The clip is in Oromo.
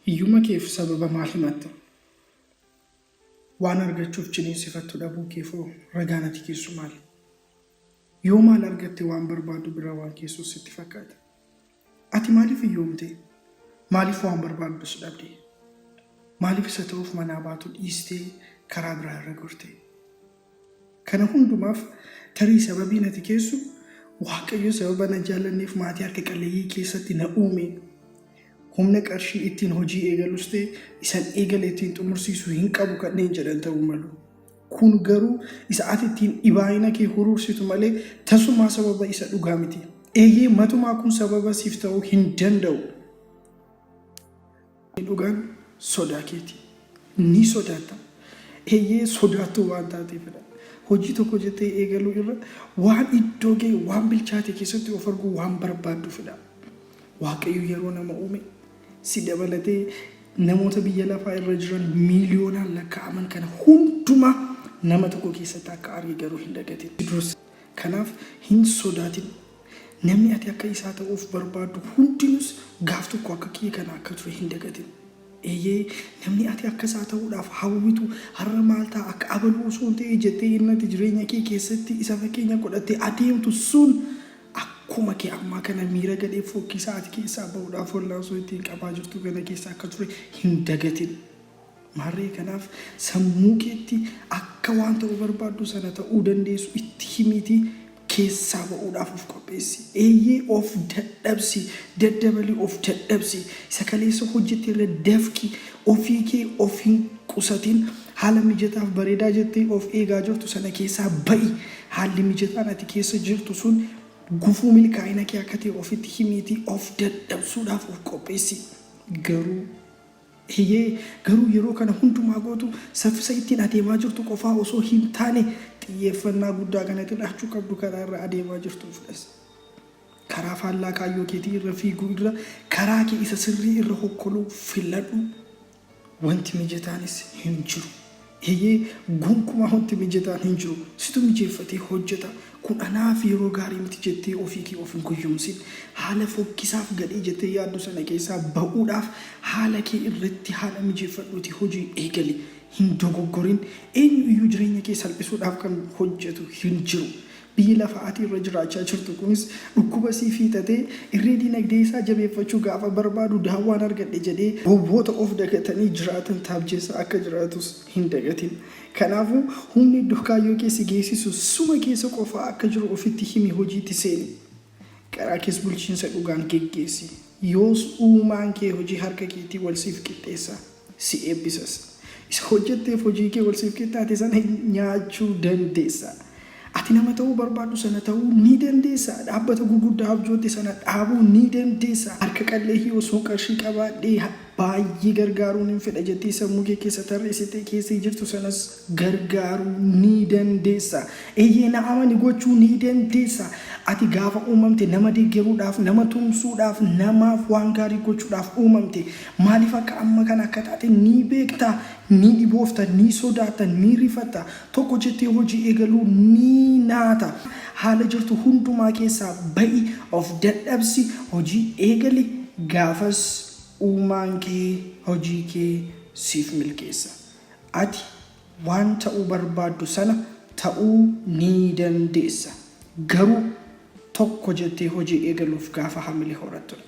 Hiyyuma keef sababa maal himatta? Waan argachuuf ciniinsifattu dhabuu keefoo ragaan ati keessu maali? Yoo maal argatte waan barbaaddu bira waan geessus sitti fakkaata? Ati maaliif hiyyoomte? Maaliif waan barbaaddus dhabde? Maaliif isa ta'uuf manaa baatu dhiistee karaa biraa irra gorte? Kana hundumaaf tarii sababiin ati keessu, Waaqayyo sababa na jaallanneef maatii harka qalleeyyii keessatti na uume. Humna qarshii ittiin hojii eegalus ta'e isan eegale ittiin xumursiisu hin qabu kanneen jedhan ta'uu malu. Kun garuu isa ati ittiin dhibaa'ina kee huruursitu malee tasumaa sababa isa dhugaa miti. Eeyyee matumaa kun sababa siif ta'uu hin danda'u. Dhugaan sodaa keeti. Ni sodaatta. Eeyyee sodaattuu waan taateefidha. Hojii tokko jettee eegaluu irra waan iddoo ga'e, waan bilchaate keessatti of arguu waan barbaadduufidha. Waaqayyo yeroo nama uume si dabalatee namoota biyya lafaa irra jiran miiliyoonaan lakkaa'aman kana hundumaa nama tokko keessatti akka arge garuu hin dagatin. Kanaaf hin sodaatin. Namni ati akka isaa ta'uuf barbaaddu hundinus gaaf tokko akka kee kana akka ture hin dagatin. Eeyyee, namni ati akka isaa ta'uudhaaf hawwitu har'a maal ta'a akka abaluu osoo hin ta'e jettee inni ati jireenya kee keessatti isa fakkeenya godhattee adeemtu sun akkuma kee ammaa kana miira gadhee fokkisaa ati keessaa ba'uudhaaf wallaansoo ittiin qabaa jirtu kana keessa akka ture hin dagatin. Maarree kanaaf sammuu keetti akka waan ta'uu barbaaddu sana ta'uu dandeessu itti himiitii keessaa ba'uudhaaf of qopheessi. Eeyyee of dadhabsi, daddabalii of dadhabsi. Isa kaleessa hojjette irra dafqi, ofii kee of hin qusatin. Haala mijataaf bareedaa jettee of eegaa jirtu sana keessaa ba'i. Haalli mijataan ati keessa jirtu sun gufuu milkaa'ina kee akka ta'e ofitti himiitii of dadhabsuudhaaf of qopheessi. Garuu. Eeyyee, garuu yeroo kana hundumaa gootu saffisa ittiin adeemaa jirtu qofaa osoo hin taane xiyyeeffannaa guddaa kan ati laachuu qabdu karaa irra adeemaa jirtuufidhas. Karaa faallaa kaayyoo keetii irra fiiguu irra karaa kee isa sirrii irra hokkoluu filadhu. Wanti mijataanis hin jiru. Eeyyee, gonkumaa wanti mijataan hin jiru. Situ mijeeffatee hojjeta. Kun anaaf yeroo gaarii miti jettee ofii kee of hin goyyomsin. Haala fokkisaaf gadhee jettee yaaddu sana keessaa ba'uudhaaf haala kee irratti haala mijeeffadhuutii hojii eegali. Hin dogoggorin. Eenyu iyyuu jireenya kee salphisuudhaaf kan hojjetu hin jiru. Biyyi lafaa ati irra jiraachaa jirtu kunis dhukkuba siif hiixatee irree dinagdee isaa jabeeffachuu gaafa barbaadu daawwaan argadhe jedhee gowwoota of dagatanii jiraatan taabjeessaa akka jiraatus hin dagatin. Kanaafuu humni iddoo kaayyoo kee si geessisu suma keessa qofaa akka jiru ofitti himi hojiitti seeni. Karaa kees bulchiinsa dhugaan geggeessi. Yoos uumaan kee hojii harka keetii wal siif qixxeessa, si eebbisas. Isa hojjetteef hojii kee wal siif qixxaate sana nyaachuu dandeessa. Ati nama ta'uu barbaaddu sana ta'uu ni dandeessa. Dhaabbata gurguddaa abjootte sana dhaabuu ni dandeessa. Harka qalleeyyii osoo qarshii qabaadhee baay'ee gargaaruun hin fedha jettee sammuu kee keessa tarreessitee keessee jirtu sanas gargaaruu ni dandeessa. Eeyyee na amani gochuu ni dandeessa. Ati gaafa uumamte nama deggeruudhaaf, nama tumsuudhaaf, namaaf waan gaarii gochuudhaaf uumamte. Maaliif akka amma kana akka taate ni beekta, ni dhiboofta, ni sodaatta, ni rifatta. Tokko jettee hojii eegaluu ni naata. Haala jirtu hundumaa keessaa ba'i, of dadhabsi, hojii eegali, gaafas uumaan kee hojii kee siif milkeessa. Ati waan ta'uu barbaaddu sana ta'uu ni dandeessa. Garuu tokko jettee hojii eegaluuf gaafa hamilee horattudha.